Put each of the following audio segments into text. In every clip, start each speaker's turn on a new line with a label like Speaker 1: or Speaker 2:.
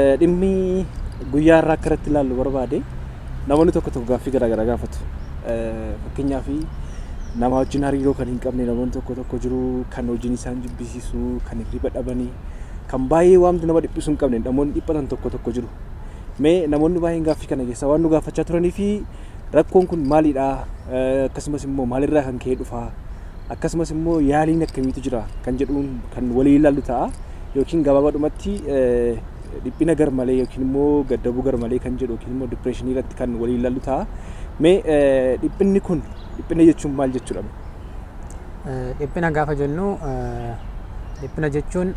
Speaker 1: Dhimmi guyyaa irraa akka irratti ilaallu barbaade, namoonni tokko tokko gaaffii garaa garaa gaafatu. Fakkeenyaaf, nama wajjin hariiroo kan hin qabne namoonni tokko tokko jiru, kan hojiin isaan jibbisiisu, kan hirriba dhabanii, kan baay'ee waamti nama dhiphisuu hin qabne namoonni dhiphatan tokko tokko jiru. Mee namoonni baay'een gaaffii kana keessaa waan nu gaafachaa turanii fi rakkoon kun maalidha? Akkasumas immoo maalirraa kan ka'e dhufa? Akkasumas immoo yaaliin akkamiitu jira kan jedhuun kan walii ilaallu ta'a. Yookiin gabaabaadhumatti dhiphina garmalee yookiin immoo gaddabuu garmalee kan jedhu yookiin immoo depressionii irratti kan walii ilaallu ta'a. Mee dhiphinni kun, dhiphina jechuun maal jechuudha?
Speaker 2: Dhiphina gaafa jennu, dhiphina jechuun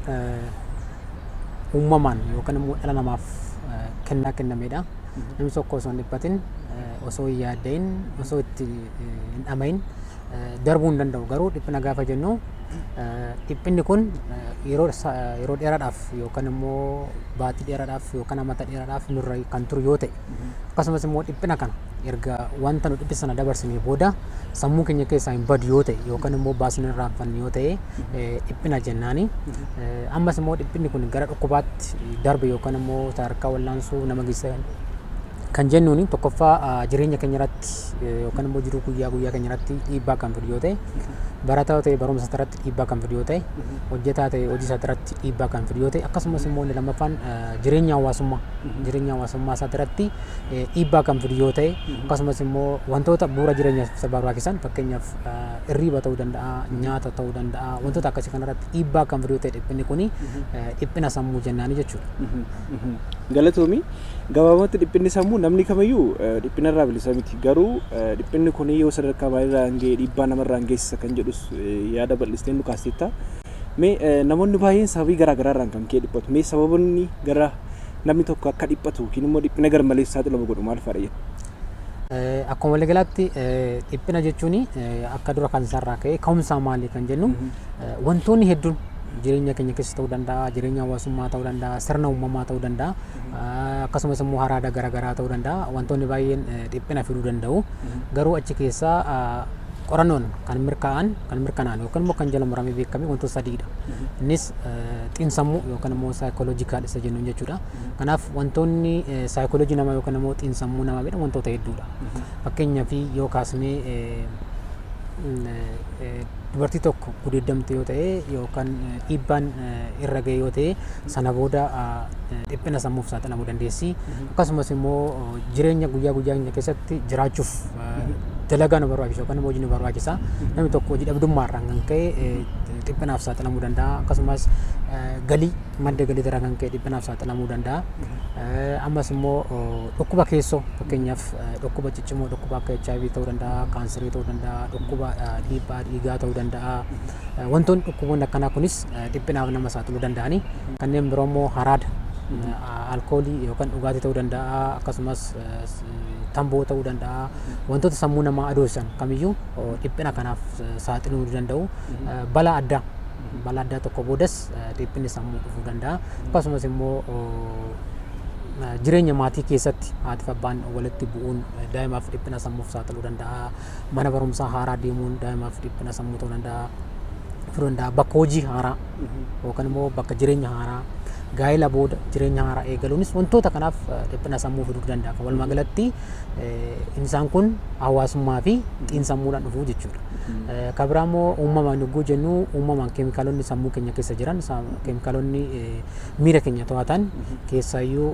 Speaker 2: uumamaan yookaan immoo dhala namaaf kennaa kennamedha. Namni tokko osoo hin dhiphatin, osoo hin yaadda'in, osoo itti hin dhamayin darbuu hin danda'u. Garuu dhiphina gaafa jennu, dhiphinni kun yeroo dheeraadhaaf yookaan immoo baatii dheeraadhaaf yookaan amata dheeraadhaaf nurra kan turu yoo ta'e, akkasumas immoo dhiphina kana erga wanta nu dhiphisu sana dabarsinee booda sammuu keenya keessaa hin badu yoo ta'e yookaan immoo baasnee hin irraanfanne yoo ta'e, dhiphina jennaani. Ammas immoo dhiphinni kun gara dhukkubaatti darbe yookaan immoo sadarkaa wallaansuu nama geessa kan jennuuni, tokkoffaa jireenya keenya irratti yookaan immoo jiruu guyyaa guyyaa keenya irratti dhiibbaa kan fidu yoo ta'e, barataa ta'e barumsa irratti dhiibbaa kan fidu yoo ta'e, hojjetaa ta'e hojii isaa irratti dhiibbaa kan fidu yoo ta'e, akkasumas immoo inni lammaffaan jireenya hawaasummaa isaa irratti dhiibbaa kan fidu yoo ta'e, akkasumas immoo wantoota bu'uura jireenyaaf isa barbaachisan, fakkeenyaaf hirriba ta'uu danda'a, nyaata ta'uu danda'a, wantoota akkasii kanarratti dhiibbaa kan fidu yoo ta'e, dhiphinni kuni dhiphina sammuu jennaani jechuudha.
Speaker 1: Galatoomi. Gabaabumatti dhiphinni sammuu, namni kamiyyuu dhiphina irraa bilisa miti. Garuu dhiphinni kun yoo sadarkaa maalirraa hin ga'e dhiibbaa namarraa hin geessisa kan jedhus yaada bal'istee nu kaasteetta. Mee namoonni baay'een sababii garaa garaarraan kan ka'e dhiphatu. Mee sababoonni gara namni tokko akka dhiphatu yookiin immoo dhiphina garmaleef saaxilamu godhu maal fa'aadha jettu?
Speaker 2: Akkuma waliigalaatti dhiphina jechuun, akka dura kan isaarraa ka'e ka'umsaa maali kan jennu, wantoonni hedduun jireenya keenya keessa ta'uu danda'a, jireenya hawaasummaa ta'uu danda'a, sirna uumamaa ta'uu danda'a, akkasumas immoo haraada garaagaraa ta'uu danda'a. Wantoonni baay'een dhiphina fiduu danda'u. Garuu achi keessaa qorannoon kan mirkaa'an, kan mirkanaa'an yookaan immoo kan jala muramee beekame wantoota sadiidha. Innis xiinsammuu yookaan immoo psychological isa jennuun jechuudha. Kanaaf wantoonni saayikooloojii namaa yookaan immoo xiinsammuu namaa miidhan wantoota hedduudha. Fakkeenyaaf yoo kaasnee, dubartii tokko gudeeddamte yoo ta'e yookaan dhiibbaan irra ga'e yoo ta'e, sana booda dhiphina sammuuf saaxilamuu dandeessi. Akkasumas immoo jireenya guyyaa guyyaa keenya keessatti jiraachuuf dalagaa nu barbaachisa yookaan immoo hojii nu barbaachisa. Namni tokko hojii dhabdummaarraan kan ka'e dhiphinaaf saaxilamuu danda'a. Akkasumas galii, madda galii irraa kan ka'e dhiphinaaf saaxilamuu danda'a. Ammas immoo dhukkuba keessoo, fakkeenyaaf dhukkuba ciccimoo, dhukkuba akka HIV ta'uu danda'a, kaansarii ta'uu danda'a, dhukkuba dhiibbaa dhiigaa ta'uu danda'a. Wantoonni dhukkuboonni akkanaa kunis dhiphinaaf nama saaxiluu danda'ani. Kanneen biroo immoo haraada alkoolii yookaan dhugaatii ta'uu danda'a, akkasumas tamboo ta'uu danda'a. Wantoota sammuu namaa adoossan kamiyyuu dhiphina kanaaf saaxiluu ni danda'u. Balaa addaa tokko boodas dhiphinni sammuu dhufuu danda'a. Akkasumas immoo jireenya maatii keessatti haati fi abbaan walitti bu'uun daa'imaaf dhiphina sammuuf saaxiluu danda'a. Mana barumsaa haaraa deemuun daa'imaaf dhiphina sammuu ta'uu danda'a. Fiduu danda'a. Bakka hojii haaraa yookaan immoo bakka jireenya haaraa, gaa'ela booda jireenya haaraa eegaluunis wantoota kanaaf dhiphina sammuu fiduu danda'a. Walumaa galatti isaan kun hawaasummaa fi xiinsammuudhaan dhufuu jechuudha. Kan biraa immoo uumamaan yogguu jennu, uumamaan keemikaalonni sammuu keenya keessa jiran, keemikaalonni miira keenya to'atan, keessaayyuu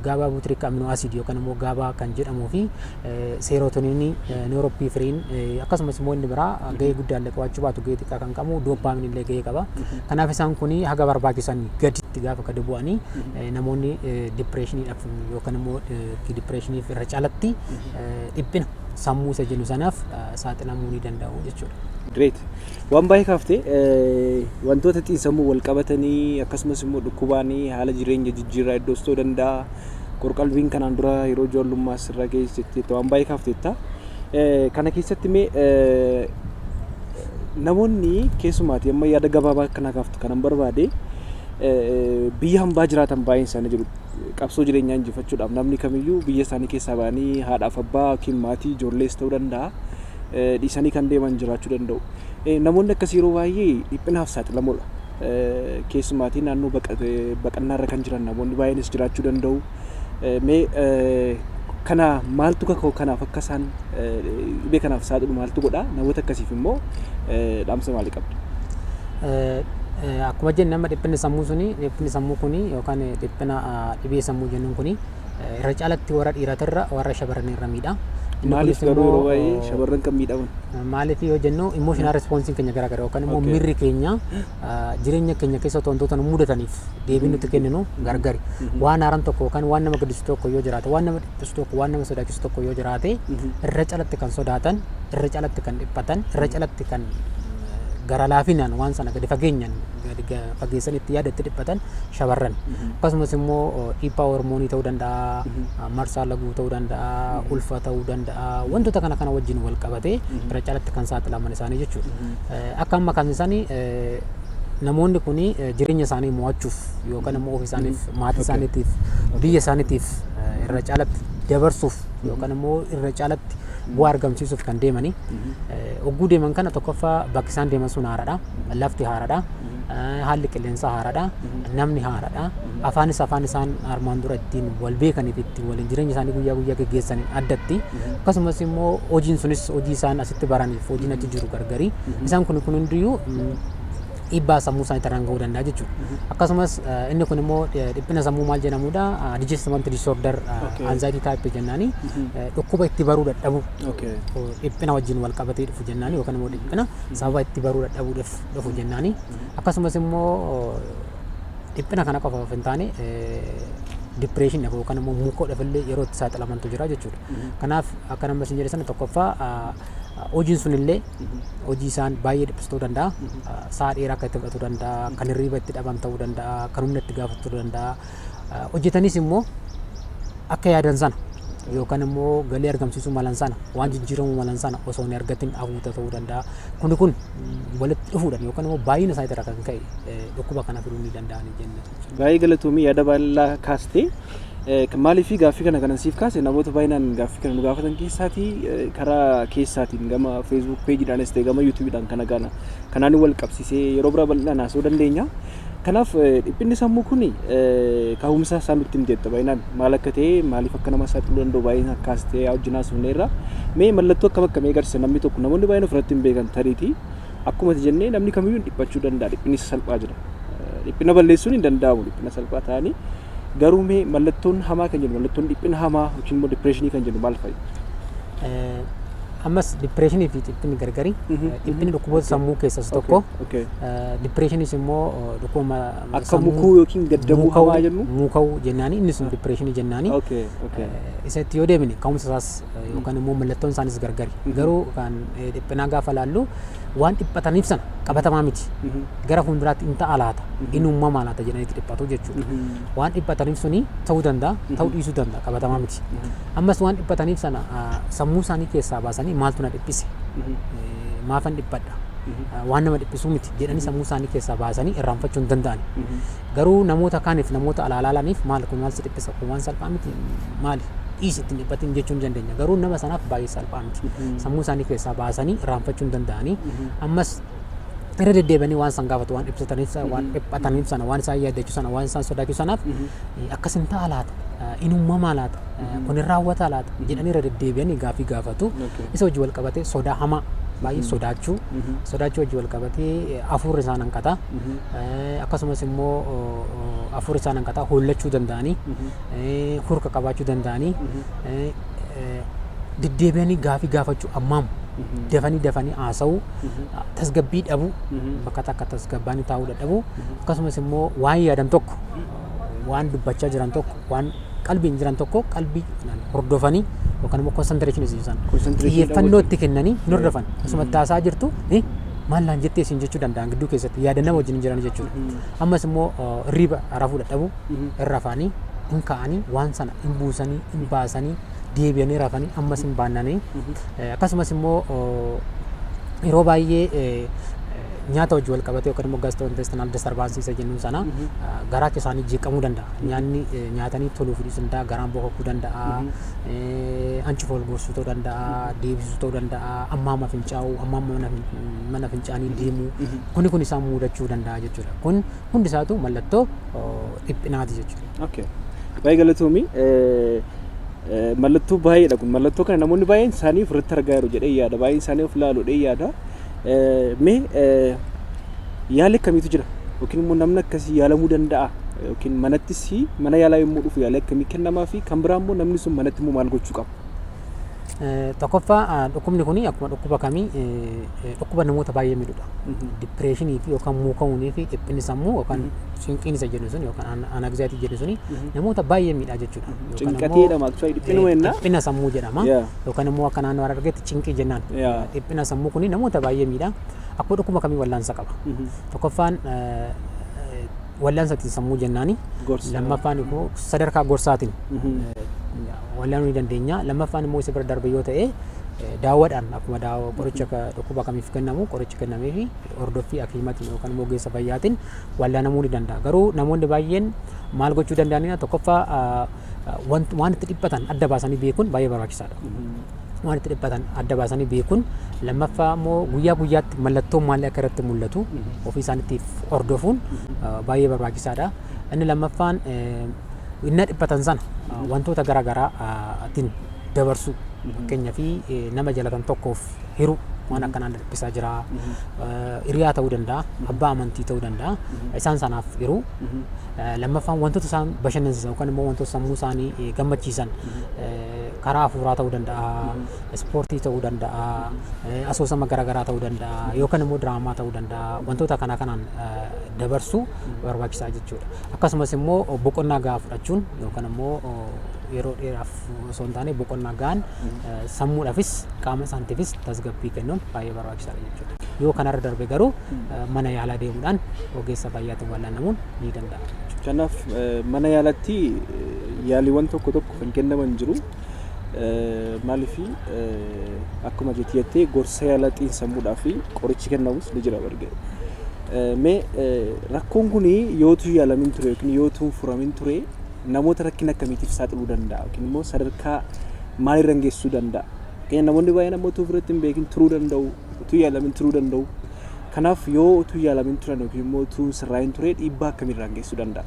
Speaker 2: GABA, butyric amino acid yookaan immoo GABA kan jedhamuu fi serotoninii, norepinephrine, akkasumas immoo inni biraa gahee guddaa illee qabaachuu baatu gahee xiqqaa kan qabu dopamine illee gahee qaba. Kanaaf isaan kun haga barbaachisan gaditti gaafa gadi bu'anii namoonni depressioniidhaaf yookaan immoo depressioniif irra caalatti dhiphina sammuu isa jennu sanaaf saaxilamuu ni danda'u jechuudha.
Speaker 1: Great. Waan baay'ee kaaftee, wantoota xiinsammuu wal qabatanii, akkasumas immoo dhukkubaanii, haala jireenya jijjiirraa iddoos ta'uu danda'a. Qorqalbiin kanaan dura yeroo ijoollummaa sirra geessite waan baay'ee kaafteetta. Kana keessatti mee namoonni keessumaati amma yaada gabaabaa akkanaa kaaftu kanan barbaade, biyya hambaa jiraatan baay'een isaanii jiru. Qabsoo jireenyaa injifachuudhaaf namni kamiyyuu biyya isaanii keessaa ba'anii haadhaaf abbaa yookiin maatii ijoollees ta'uu danda'a, dhiisanii kan deeman jiraachuu danda'u. Namoonni akkasii yeroo baay'ee dhiphinaaf saaxilamuudha. Keessumaatii naannoo baqannaarra kan jiran namoonni baay'eenis jiraachuu danda'u. Mee kana maaltu kaka'u, kanaaf akka isaan dhibee kanaaf saaxilu maaltu godha? Namoota akkasiif immoo dhaamsa maalii qabda?
Speaker 2: Akkuma jenne, amma dhiphinni sammuu suni, dhiphinni sammuu kuni yookaan dhiphina dhibee sammuu jennuun kuni irra caalatti warra dhiiratirra warra shamarran irra miidha.
Speaker 1: Inni Maaliif kunis garuu yeroo immoo, baay'ee shamarran kan miidhaman?
Speaker 2: Maaliif yoo jennu, emotional response keenya garaagara yookaan immoo miirri keenya jireenya keenya keessatti wantoota nu mudataniif deebii nuti kenninu gargari. Waan haaraan tokko yookaan waan nama gaddisiisu tokko yoo jiraate, waan nama dhiphisu tokko, waan nama sodaachisu tokko yoo jiraate, irra caalatti kan sodaatan, irra caalatti kan dhiphatan, irra caalatti kan gara laafinaan waan sana gadi fageenyaan gadi fageessan itti yaada itti dhiphatan shamarran. Akkasumas immoo dhiibbaa hormoonii ta'uu danda'a, marsaa laguu ta'uu danda'a, ulfa ta'uu danda'a. Wantoota kana kana wajjin wal qabatee irra caalatti kan saaxilaman isaanii jechuudha. Akka amma kan isaanii namoonni kun jireenya isaanii mo'achuuf yookaan immoo ofii isaaniif, maatii isaaniitiif, biyya isaaniitiif irra caalatti dabarsuuf yookaan immoo irra caalatti bu'aa argamsiisuuf kan deemanii. Hogguu deeman kana, tokkoffaa bakki isaan deeman sun haaraadha. Lafti haaraadha. Haalli qilleensaa haaraadha. Namni haaraadha. Afaanis afaan isaan armaan dura ittiin wal beekanii fi ittiin waliin jireenya isaanii guyyaa guyyaa geggeessaniin addatti. Akkasumas immoo hojiin sunis hojii isaan asitti baraniif hojiin achi jiru gargari. Isaan kun kun hundiyyuu dhiibbaa sammuu isaanii irraan gahuu danda'a jechuudha. Akkasumas inni kun immoo dhiphina sammuu maal jedhamudha? Adjustment disorder anxiety type jennaani, dhukkuba itti baruu dadhabuu dhiphina wajjin wal qabatee dhufu jennaani, yookaan immoo dhiphina sababa itti baruu dadhabuudhaaf dhufu jennaani. Akkasumas immoo dhiphina kana qofaaf hin taane, depression yookaan immoo mukoodhaaf illee yeroo itti saaxilamantu jira jechuudha. Kanaaf akka nama isin jedhe sana, tokkoffaa hojiin sun illee hojii isaan baay'ee dhiphisuu danda'a. Sa'a dheeraa akka itti fudhatuu danda'a. Kan hirriiba itti dhaban ta'uu danda'a. Kan humna itti gaafatu danda'a. Hojjetanis immoo akka yaadan sana yookaan immoo galii argamsiisuu malan sana, waan jijjiiramuu malan sana osoo hin argatin hafuuta ta'uu danda'a. Kuni kun walitti dhufuudhaan yookaan immoo baay'ina isaa irraa kan ka'e dhukkuba kana fiduu ni danda'ani jenna.
Speaker 1: Baay'ee galatoomii, yaada bal'aa kaastee. Maaliif gaaffii kana kanan siif kaase, namoota baay'inaan gaaffii kana nu gaafatan keessaatii karaa keessaatiin gama Facebook pageiidhaanis ta'e gama YouTubeiidhaan kana gana kanaan wal qabsiisee yeroo biraa bal'inaan haasa'uu dandeenya. Kanaaf dhiphinni sammuu kun ka'umsa isaa nutti himteetta, baay'inaan maal akka ta'e, maaliif akka nama saaxiluu danda'u baay'inaan kaastee wajjin haasofneerra. Mee mallattoo akkam akkamii agarsiisa namni tokko? Namoonni baay'een ofirratti hin beekan tariitii. Akkuma jennee, namni kamiyyuu dhiphachuu danda'a, dhiphinni isa salphaa jira. Dhiphina balleessuun hin danda'amu dhiphina salphaa ta'anii. Garuu mee mallattoon hamaa kan jennu, mallattoon dhiphina hamaa yookiin immoo depressionii kan jennu maal fa'i?
Speaker 2: Ammas depressionii fi dhiphinni gargari. Dhiphinni dhukkuboota sammuu keessaa isa tokko. Depressioniis immoo dhukkuba
Speaker 1: Akka mukuu yookiin gaddabuu hamaa jennu?
Speaker 2: Muuka'uu jennaani, inni sun depressionii jennaani. Isa itti yoo deemine, ka'umsa isaas yookaan immoo mallattoon isaanis gargari. Garuu kan dhiphinaa gaafa laallu, waan dhiphataniif sana qabatamaa miti. Gara fuulduraatti in ta'a laata, in uumamaa laata jedhaniitti dhiphatu jechuudha. Waan dhiphataniif suni ta'uu danda'a, ta'uu dhiisuu danda'a, qabatamaa miti. Ammas waan dhiphataniif sana sammuu isaanii keessaa baasanii, maaltu na dhiphise, maafan dhiphadha, waan nama dhiphisuu miti jedhanii sammuu isaanii keessaa baasanii irraanfachuu hin danda'ani. Garuu namoota kaaniif, namoota alaalaalaniif, maal kun, maal si dhiphisa, kun waan salphaa miti, maali, dhiisi, ittiin dhiphatin jechuu hin dandeenya. Garuu nama sanaaf baay'ee salphaa miti. Sammuu isaanii keessaa baasanii irraanfachuu hin danda'anii. Ammas irra deddeebi'anii waan san gaafatu, waan ibsataniif sana, waan dhiphataniif sana, waan isaan yaaddachuu sana, waan isaan sodaachuu sanaaf, akkas hin ta'a laata, in uumamaa laata, kun hin raawwataa laata jedhanii irra deddeebi'anii gaafii gaafatu. Isa hojii wal qabatee sodaa hamaa, baay'ee sodaachuu hojii wal qabatee hafuurri isaan hanqata. Akkasumas immoo hafuurri isaan hanqata, hollachuu danda'anii, hurka qabaachuu danda'anii, deddeebi'anii gaafii gaafachuu, ammaamu dafanii dafanii haasa'uu, tasgabbii dhabuu, bakka takka tasgabbaanii taa'uu dadhabuu, akkasumas immoo waan yaadan tokko, waan dubbachaa jiran tokko, waan qalbiin jiran tokko qalbii hordofanii yookaan immoo concentration isaan xiyyeeffannoo itti kennanii hin hordofan. Akkasuma taasaa jirtu, maal naan jettee isin jechuu danda'an, gidduu keessatti yaada nama wajjin jiran jechuudha. Ammas immoo hirriba rafuu dadhabuu, irra afaanii hin ka'anii, waan sana hin buusanii, hin baasanii, deebi'anii rafanii, ammas hin baannanii. Akkasumas immoo yeroo baay'ee Nyaata wajjin wal qabatee yookaan immoo gastrointestinal disturbance isa jennuun sana garaacha isaanii jeeqamuu danda'a. Nyaanni nyaatanii toluu fi dhiisuu danda'a, garaan bokokuu danda'a, hancufa ol gorsuu ta'uu danda'a, deebisuu ta'uu danda'a, amma amma fincaa'uu, amma amma mana fincaanii deemuu, kuni kun isaan mudachuu danda'a jechuudha. Kun hundi isaatu mallattoo dhiphinaati jechuudha.
Speaker 1: Okay. Baay'ee galatoomi. Mallattoo baay'eedha kun. Mallattoo kana namoonni baay'een isaanii ofirratti argaa jiru jedhee yaada. Baay'een isaanii of ilaalu jedhee yaada. Mee yaala akkamiitu jira? Yookiin immoo namni akkasii yaalamuu danda'a? Yookiin manattis mana yaalaa yommuu dhufu yaala akkamii kennamaa fi kan biraa immoo namni sun manatti immoo maal gochuu qaba?
Speaker 2: Tokkoffaa, dhukkubni kun akkuma dhukkuba kamii dhukkuba namoota baay'ee miidhudha. Depressionii fi yookaan muuka'uunii fi dhiphinni sammuu yookaan cinqiin isa jennu sun yookaan anxiety jennu suni namoota baay'ee miidhaa jechuudha.
Speaker 1: Cinqatee jedhama, actually dhiphinuma jennaa.
Speaker 2: Dhiphina sammuu jedhama. Yookaan immoo akka naannoo Harargeetti cinqii jennaan. Dhiphina sammuu kun namoota baay'ee miidha. Akkuma dhukkuba kamii wallaansa qaba. Tokkoffaan wallaansa ittiin sammuu jennaani. Lammaffaan immoo sadarkaa gorsaatiin wallaanuu ni dandeenya. Lammaffaan immoo isa bira darbe yoo ta'e, daawwadhaan akkuma daawwa qoricha dhukkuba kamiif kennamu qorichi kennamee fi hordoffii hakiimatiin yookaan immoo ogeessa fayyaatiin wallaanamuu ni danda'a. Garuu namoonni baay'een maal gochuu danda'anidha? Tokkoffaa, waan itti dhiphatan adda baasanii beekuun baay'ee barbaachisaadha. Waan itti dhiphatan adda baasanii beekuun, lammaffaa immoo guyyaa guyyaatti mallattoon maalii akka irratti mul'atu ofii isaaniitiif hordofuun baay'ee barbaachisaadha. Inni lammaffaan, inni dhiphatan sana wantoota garaagaraatiin dabarsuu, fakkeenyaa fi nama jalatan tokkoof hiruu, waan akkanaan dhiphisaa jira. Hiriyaa ta'uu danda'a, abbaa amantii ta'uu danda'a. Isaan sanaaf hiruu. Lammaffaan, wantoota isaan bashannansiisan yookaan immoo wantoota sammuu isaanii gammachiisan, karaa hafuuraa ta'uu danda'a, ispoortii ta'uu danda'a, asoosama garaagaraa ta'uu danda'a yookaan immoo diraamaa ta'uu danda'a. Wantoota kana kanaan dabarsuu barbaachisaa jechuudha. Akkasumas immoo boqonnaa gahaa fudhachuun yookaan immoo yeroo dheeraaf osoo hin taane boqonnaa gahaan sammuudhaafis qaama isaaniitiifis tasgabbii kennuun baay'ee barbaachisaadha jechuudha. Yoo kanarra darbe garuu mana yaalaa deemuudhaan ogeessa fayyaatiin wal'aanamuun ni danda'ama.
Speaker 1: Kanaaf mana yaalaatti yaaliiwwan tokko tokko kan kennaman jiru. Maaliif, akkuma jetti jettee, gorsa yaala xiinsammuudhaa fi qorichi kennamus ni jira barge. Mee rakkoon kun yootuu yaalamin ture yookiin yootuu furamin ture namoota rakkina akkamiitiif saaxiluu danda'a yookiin immoo sadarkaa maalirra geessisuu danda'a? Fakkeenya, namoonni baay'een ammoo utuu ofirratti hin beekin turuu danda'u, utuu yaalamin turuu danda'u. Kanaaf yoo utuu yaalamin turan yookiin immoo utuu sirraa'in ture dhiibbaa akkamiirraan geessisuu danda'a?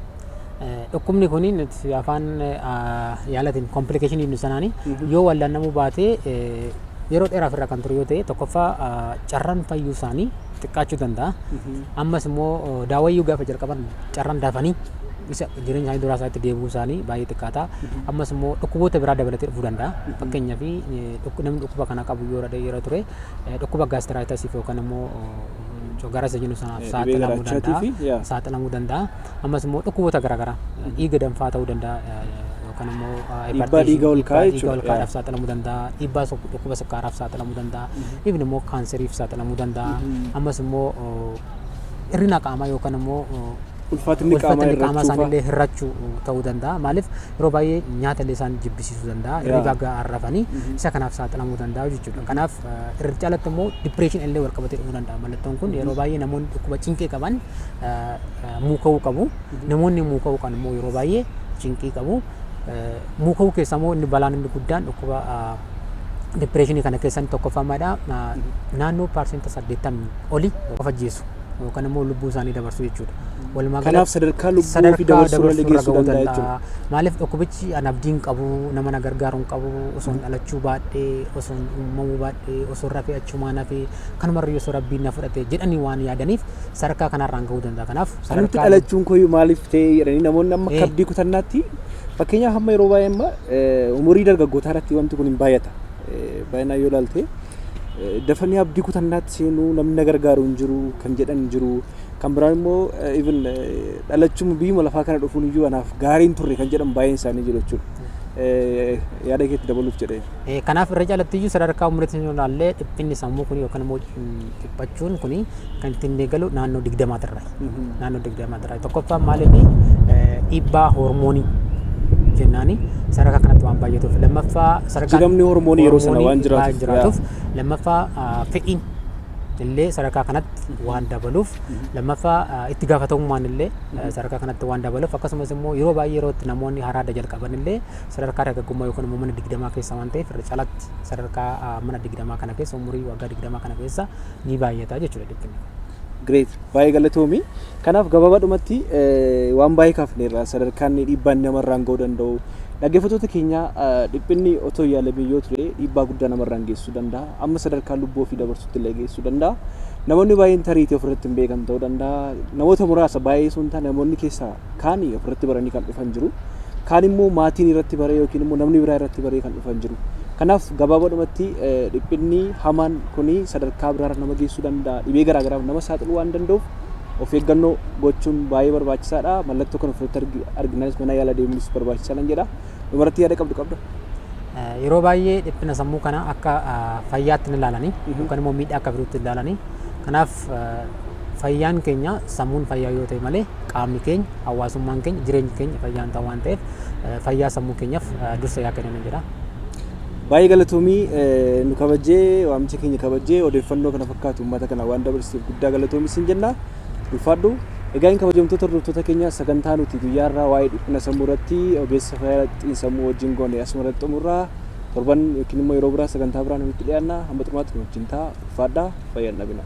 Speaker 2: Dhukkubni kun nuti afaan yaalatiin complicationii jennu sanaani yoo wal'aanamuu baate, yeroo dheeraaf irra kan turu yoo ta'e, tokkoffaa carraan fayyuu isaanii xiqqaachuu danda'a. Ammas immoo daawayyuu gaafa jalqaban carraan dafanii isa jireenya isaanii duraa isaatti deebi'uu isaanii baay'ee xiqqaata. Ammas immoo dhukkuboota biraa dabalatee dhufuu danda'a. Fakkeenyaaf, namni dhukkuba kana qabu yoo yeroo ture dhukkuba gastritisiif yookaan immoo gara isa jennu sanaaf saaxilamuu danda'a. Saaxilamuu danda'a. Ammas immoo dhukkuboota garaagaraa dhiiga danfaa ta'uu danda'a yookaan immoo
Speaker 1: dhiibbaa dhiiga ol ka'aa
Speaker 2: dhiiga ol ka'aadhaaf saaxilamuu danda'a. Dhiibbaa dhukkuba sukkaaraaf saaxilamuu danda'a. Even immoo kaanseriif saaxilamuu danda'a. Ammas immoo hir'ina qaamaa yookaan immoo
Speaker 1: ulfaatinni qaamaa
Speaker 2: ulfaatinni qaamaa isaaniillee hir'achuu ta'uu danda'a. Maaliif, yeroo baay'ee nyaata illee isaan jibbisiisuu danda'a. Hirriba gahaa rafanii isa kanaaf saaxilamuu danda'a jechuudha. Kanaaf irra caalatti immoo depression illee wal qabatee dhufuu danda'a. Mallattoon kun yeroo baay'ee namoonni dhukkuba cinqii qaban muuka'uu qabu. Namoonni muuka'uu qaban immoo yeroo baay'ee cinqii qabu. Muuka'uu keessa immoo inni balaan inni guddaan dhukkuba depressionii kana keessatti tokkoffamaadha. Naannoo 80% oli of ajjeesu yookaan immoo lubbuu isaanii dabarsu jechuudha.
Speaker 1: Walumaa Kanaaf sadarkaa lubbuu ofii dabarsuu irra geessuu danda'a jechuudha.
Speaker 2: Maaliif, dhukkubichi an abdiin qabu, nama na gargaaru hin qabu, osoo hin dhalachuu baadhee, osoo hin uumamuu baadhee, osoo hin rafee achumaan hafee, kanumarra osoo rabbiin na fudhate jedhanii waan yaadaniif sadarkaa kanarraan gahuu danda'a. Kanaaf
Speaker 1: Anumti dhalachuun koyyuu maaliif ta'e jedhanii namoonni amma akka abdii kutannaatti, fakkeenyaaf amma yeroo baay'ee amma umurii dargaggootaa irratti wanti kun hin baay'ata. Baay'inaan yoo ilaalte dafanii abdii kutannaatti seenuu, namni na gargaaru hin jiru kan jedhan jiru. Kan biraan immoo even dhalachuun biyyuma lafaa kana dhufuun iyyuu anaaf gaariin turre kan jedhan baay'een isaanii jiru jechuudha. Yaada keetti dabaluuf jedhee.
Speaker 2: Kanaaf irra caalatti iyyuu sadarkaa umriitti yoo ilaalle, dhiphinni sammuu kun yookaan immoo dhiphachuun kun kan ittiin eegalu naannoo 20 irraa. Naannoo 20 irraa. Tokkoffaan maaliif, dhiibbaa hormoonii jennaani sadarkaa kanatti waan baay'atuuf. Lammaffaa
Speaker 1: sadarkaa Jijjiiramni hormoonii yeroo sana waan jiraatuuf.
Speaker 2: Jiraatuuf. Lammaffaa, fedhiin illee sadarkaa kanatti waan dabaluuf, lammaffaa itti gaafatamummaan illee sadarkaa kanatti waan dabaluuf, akkasumas immoo yeroo baay'ee yeroo itti namoonni haraada jalqaban illee sadarkaa dargaggummaa yookaan immoo mana 20 keessa waan ta'eef, irra caalatti sadarkaa mana 20 kana keessa, umurii waggaa 20 kana keessa ni baay'ata jechuudha dhiphinni.
Speaker 1: Great. Baay'ee galatoomi. Kanaaf gabaabaadhumatti waan baay'ee kaafneerra, sadarkaan dhiibbaan namarraan ga'uu danda'u. Dhaggeeffattoota keenya, dhiphinni otoo hin yaalamin yoo ture dhiibbaa guddaa namarraan geessisuu danda'a. Amma sadarkaa lubbuu ofii dabarsutti illee geessisuu danda'a. Namoonni baay'een tariitii ofirratti hin beekan ta'uu danda'a. Namoota muraasa baay'ee sun taane, namoonni keessaa kaanii ofirratti baranii kan dhufan jiru. Kaan immoo maatiin irratti baree yookiin immoo namni biraa irratti baree kan dhufan jiru. Kanaaf gabaabaadhumatti dhiphinni hamaan kuni sadarkaa biraarra nama geessuu danda'a. Dhibee garaagaraaf nama saaxiluu waan danda'uuf of eeggannoo gochuun baay'ee barbaachisaadha. Mallattoo kana ofirratti arginaanis mana yaala deemuunis barbaachisaa nan jedha. Dhumarratti yaada qabdu qabda?
Speaker 2: Yeroo baay'ee dhiphina sammuu kana akka fayyaatti ni ilaalanii yookaan immoo miidhaa akka fiduutti ilaalanii. Kanaaf fayyaan keenya sammuun fayyaa yoo ta'e malee qaamni keenya, hawaasummaan keenya, jireenyi keenya fayyaan ta'u waan ta'eef, fayyaa sammuu keenyaaf dursa yaa kennan jedha.
Speaker 1: Baay'ee galatoomii. Nu kabajee, waamicha keenya kabajee, odeeffannoo kana fakkaatu uummata kana waan dabarsiteef guddaa galatoomii siin jenna. Ulfaadhu. Egaa kabajamtoota hordoftoota keenya, sagantaa nuti guyyaa irraa waa'ee dhiphina sammuu irratti ogeessa fayyaa xiinsammuu wajjin goone asuma irratti xumurraa. Torban yookiin immoo yeroo biraa sagantaa biraan nutti dhiyaanna. Hamma xumuraatti nu wajjin ta'a. Ulfaadhaa, fayyaan dhabina.